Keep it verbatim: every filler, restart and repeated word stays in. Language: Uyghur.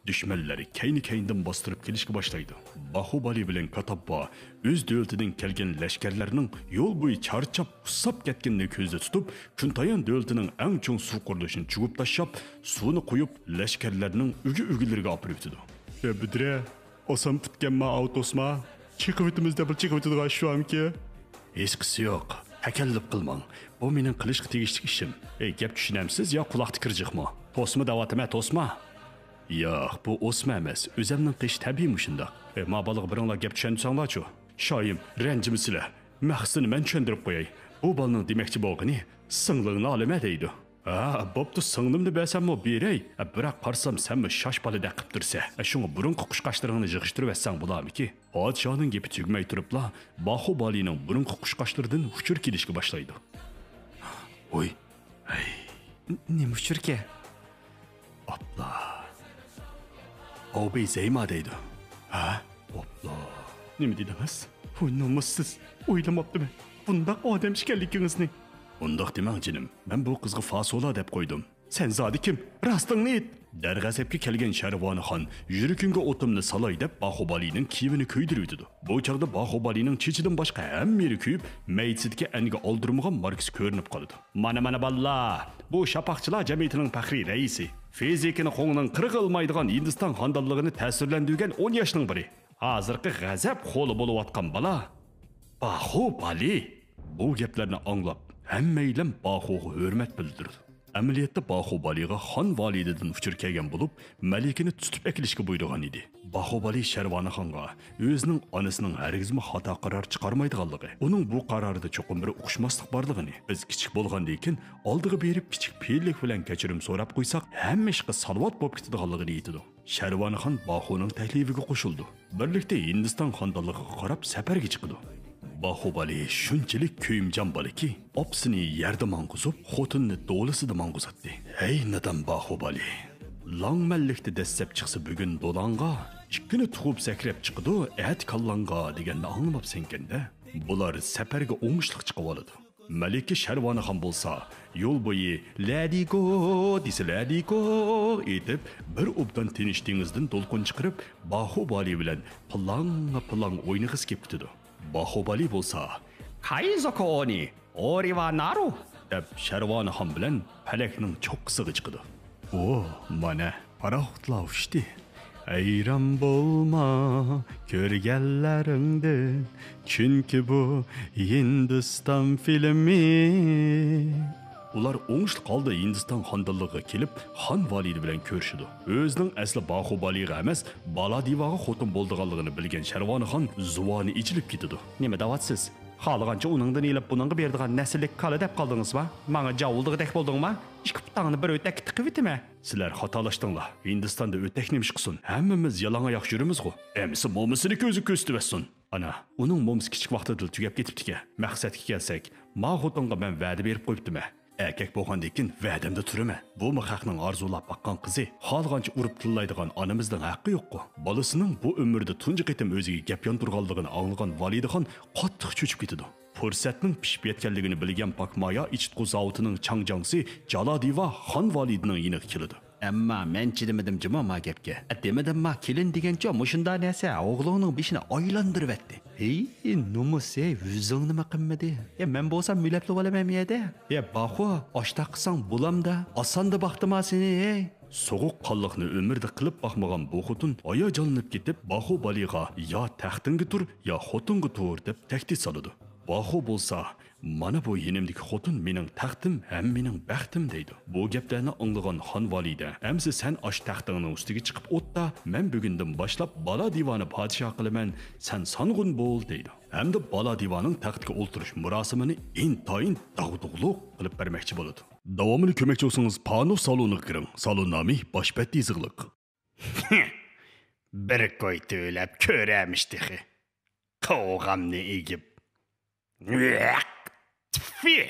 دۈشمەنلەر كەينى-كەينىدىن باستۇرۇپ كېلىشكە باشلايدۇ. باھۇبالى بىلەن كاتاپپا ئۆز دۆلىتىدىن كەلگەن لەشكەرلەرنىڭ يول بويى چارچاپ، ئۇسساپ كەتكىنىنى كۆزدە تۇتۇپ، كۈنتايان دۆلىتىنىڭ ئەڭ چوڭ سۇ قۇرۇلۇشىنى چۇۋۇپ تاشلاپ، سۇنى قۇيۇپ، لەشكەرلەرنىڭ ئۈگە-ئۈگىلىرىگە ئاپىرىۋېتىدۇ. يا بۈدرە، ئاسان پۈتكەنما ئاۋتوسما؟ چېقىۋېتىمىز دەپلا چېقىۋېتىدىغان ئىش بارمىكى؟ ھېچقىسى يوق. تەكەللۇپ قىلماڭ. بۇ مېنىڭ قىلىشقا تېگىشلىك ئىشىم. ئەي، گەپ چۈشىنەمسىز يا قۇلاقتا كىرجىقمۇ؟ توسما دەۋاتىمەن، توسما. ياق، بۇ ئوسما ئەمەس. ئۆزەمنىڭ قېشى تەبىئىي مۇشۇنداق. ئەي، ما بالىغا بىرىڭلار گەپ چۈشەندۈرسەڭلارچۇ. شايىم، رەنجىمىسىلە. مەقسىتىنى مەن چۈشەندۈرۈپ قوياي. بۇ بالىنىڭ دېمەكچى بولغىنى، سىڭلىڭنى ئالىمەن دەيدۇ. ھە، بوپتۇ، سىڭلىمنى بەرسەممۇ بېرەي. ھە، بىراق قارىسام، سەنمۇ شاش بالىدەك قىپ تۇرسەن. ھە، شۇڭا بۇرۇنقى قۇشقاچلىرىڭنى يىغىشتۇرۇۋەتسەڭ بولارمىكى؟ پادىشاھنىڭ گېپى تۈگىمەي تۇرۇپلا، باھۇبالىنىڭ بۇرۇنقى قۇشقاچلىرىدىن ئۇچۇر كېلىشكە باشلايدۇ. ۋوي، ھەي. ن-، نېمە ئۇچۇركەن؟ ئاپلا. ئاۋبېي زەيما دەيدۇ. ھە؟ ئاپلا. نېمە دېدىڭىز؟ ۋوي، نومۇسسىز. ئويلىماپتىمەن بۇنداق ئادەم ئىكەنلىكىڭىزنى. ئۇنداق دېمەڭ، جېنىم. مەن بۇ قىزغا فاسولا دەپ قويدۇم. سەن زادى كىم؟ راستىڭنى ئېيت! دەرغەزەپكە كەلگەن شەرۋانىخان يۈرىكىڭگە ئوتۇمنى سالاي دەپ باھۇبالىنىڭ كىيىمىنى كۆيدۈرۈۋېتىدۇ. بۇ چاغدا باھۇبالىنىڭ چېچىدىن باشقا ھەممە يېرى كۆيۈپ، مەيدىسىدىكى ئەنگە ئالدۇرمىغان ماركىسى كۆرۈنۈپ قالىدۇ. مانا، مانا بالىلار، بۇ شاپاقچىلار جەمئىيىتىنىڭ پەخرىي رەئىسى، فىزىكىنى قوڭنىڭ قىرىغا ئىلمايدىغان ھىندىستان خانىدانلىقىنى تەسىرلەندۈرگەن ئون ياشنىڭ بىرى. ھازىرقى غەزەپ خولى بولۇۋاتقان بالا باھۇبالى. بۇ گەپلەرنى ئاڭلاپ، ھەممەيلەن باھۇغا ھۆرمەت بىلدۈرىدۇ. ئەمەلىيەتتە باھۇبالىغا خان ۋالىدىدىن ئۇچۇر كەلگەن بولۇپ، مەلىكىنى تۇتۇپ ئەكېلىشكە بۇيرۇغان ئىدى. باھۇبالى شەرۋانىخانغا ئۆزىنىڭ ئانىسىنىڭ ھەرگىزمۇ خاتا قارار چىقارمايدىغانلىقى، ئۇنىڭ بۇ قارارىدا چوقۇم بىر ئۇقۇشماسلىق بارلىقىنى، بىز كىچىك بولغاندىن كېيىن ئالدىغا بېرىپ كىچىك پېئىللىك بىلەن كەچۈرۈم سوراپ قويساق، ھەممە ئىشقا سالاۋات بولۇپ كېتىدىغانلىقىنى ئېيتىدۇ. شەرۋانىخان باھۇنىڭ تەكلىپىگە قوشۇلىدۇ. بىرلىكتە ھىندىستان خانىدانلىقىغا قاراپ سەپەرگە چىقىدۇ. باھۇبالى شۇنچىلىك كۆيۈمجان بالىكى، ئاپىسىنى يەردە ماڭغۇزۇپ، خوتۇنىنى دولىسىدا ماڭغۇزاتتى. ھەي نادان باھۇبالى! لاڭمەنلىكتە دەسسەپ چىقسا بۈگۈن دولاڭغا، ئىككىنى تۇغۇپ سەكرەپ چىقىدۇ ئەتە كاللاڭغا دېگەننى ئاڭلىماپسەنكەن-دە. بۇلار سەپەرگە ئوڭۇشلۇق چىقىۋالىدۇ. مەلىكە شەرۋانىخان بولسا، يول بويى لەدىگو دېسە لەدىگو ئېيتىپ، بىر ئوبدان تىنچ دېڭىزدىن دولقۇن چىقىرىپ، باھۇبالى بىلەن پىلاڭ پىلاڭ ئوينىغۇسى كېلىپ كېتىدۇ. باھۇبالى بولسا، كايزوكو ئونى ئورىۋا نارۇ دەپ، شەرۋانىخان بىلەن پەلەكنىڭ چوققىسىغا چىقىدۇ. ئۇ، مانا، پاراخوتلار ئۇچتى. ھەيران بولما كۆرگەنلىرىڭدىن، چۈنكى بۇ ھىندىستان فىلىمى. ئۇلار ئوڭۇشلۇق ھالدا ھىندىستان خانىدانلىقىغا كېلىپ، خان ۋالىدى بىلەن كۆرۈشىدۇ. ئۆزىنىڭ ئەسلى باھۇبالىغا ئەمەس، بالادىۋاغا خوتۇن بولىدىغانلىقىنى بىلگەن شەرۋانىخان زۇۋانى ئېچىلىپ كېتىدۇ. نېمە دەۋاتىسىز؟ خالىغانچە ئۇنىڭدىن ئېلىپ بۇنىڭغا بېرىدىغان نەسىللىك كالا دەپ قالدىڭىزما؟ ماڭا جاۋۇلدىغۇدەك بولدۇڭما؟ ئىككى پۇتۇڭنى بىر ئۆتەككە تىقىۋېتىمەن. سىلەر خاتالاشتىڭلار. ھىندىستاندا ئۆتەك نېمە ئىش قىلسۇن؟ ھەممىمىز يالاڭ ئاياق يۈرىمىزغۇ. ئەمىسە مومىسىنى كۆزى كۆرسىتىۋەتسۇن. ئانا، ئۇنىڭ مومىسى كىچىك ۋاقتىدىلا تۈگەپ كېتىپتىكەن. مەقسەتكە كەلسەك، ما خوتۇنغا مەن ۋەدە بېرىپ قويۇپتىمەن. ئەركەك بولغاندىن كېيىن ۋەدەمدە تۇرىمەن. بۇمۇ خەقنىڭ ئارزۇلاپ باققان قىزى. خالىغانچە ئۇرۇپ تىللايدىغان ئانىمىزنىڭ ھەققى يوققۇ. بالىسىنىڭ بۇ ئۆمرىدە تۇنجى قېتىم ئۆزىگە گەپ ياندۇرغانلىقىنى ئاڭلىغان ۋالىدىخان قاتتىق چۆچۈپ كېتىدۇ. پۇرسەتنىڭ پىشىپ يەتكەنلىكىنى بىلگەن پاكمايا ئىچىتقۇ زاۋۇتىنىڭ چاڭجاڭسى جالادىۋا خان ۋالىدىنىڭ يېنىغا كېلىدۇ. ئەمما مەن چىدىمىدىم جۇمۇ ما گەپكە. ئە، دېمىدىمما، كېلىن دېگەنچۇ مۇشۇنداق نەرسە ئوغلۇڭنىڭ بېشىنى ئايلاندۇرۇۋەتتى. ھېي، نومۇس، ھېي، ئۆزۈڭنىمۇ قىلمىدى. يا، مەن بولسام مۆلەپلىۋالىمەن يەردە. يا، باخۇ، ئاشتاق قىلساڭ بولامدا، ئاساندا باقتىما سېنى، ھېي. سوغۇق قانلىقنى ئۆمرىدە قىلىپ باقمىغان بۇ خوتۇن ھاياجانلىنىپ كېتىپ، باخۇ بالىغا يا تەختىڭگە تۇر، يا خوتۇنغا تۇر دەپ تەھدىت سالىدۇ. باخۇ بولسا، مانا بۇ يېنىمدىكى خوتۇن مېنىڭ تەختىم ھەم مېنىڭ بەختىم دەيدۇ. بۇ گەپلەرنى ئاڭلىغان خان ۋالىدە، ئەمسە سەن ئاش تەختىڭنىڭ ئۈستىگە چىقىپ ئوت تا، مەن بۈگۈندىن باشلاپ بالا دىۋانى پادىشاھ قىلىمەن، سەن سانغۇن بول دەيدۇ. ھەمدە بالا دىۋانىڭ تەختكە ئولتۇرۇش مۇراسىمىنى ئىنتايىن داغدۇغىلىق قىلىپ بەرمەكچى بولىدۇ. داۋامىنى كۆرمەكچى بولسىڭىز، پانۇس سالونىغا كىرىڭ. سالون نامى باش بەتتە يېزىقلىق. بىر كوي تۆلەپ كۆرەمىش تېخى. قوغامنى ئېگىپ. ۋەق! تىفى!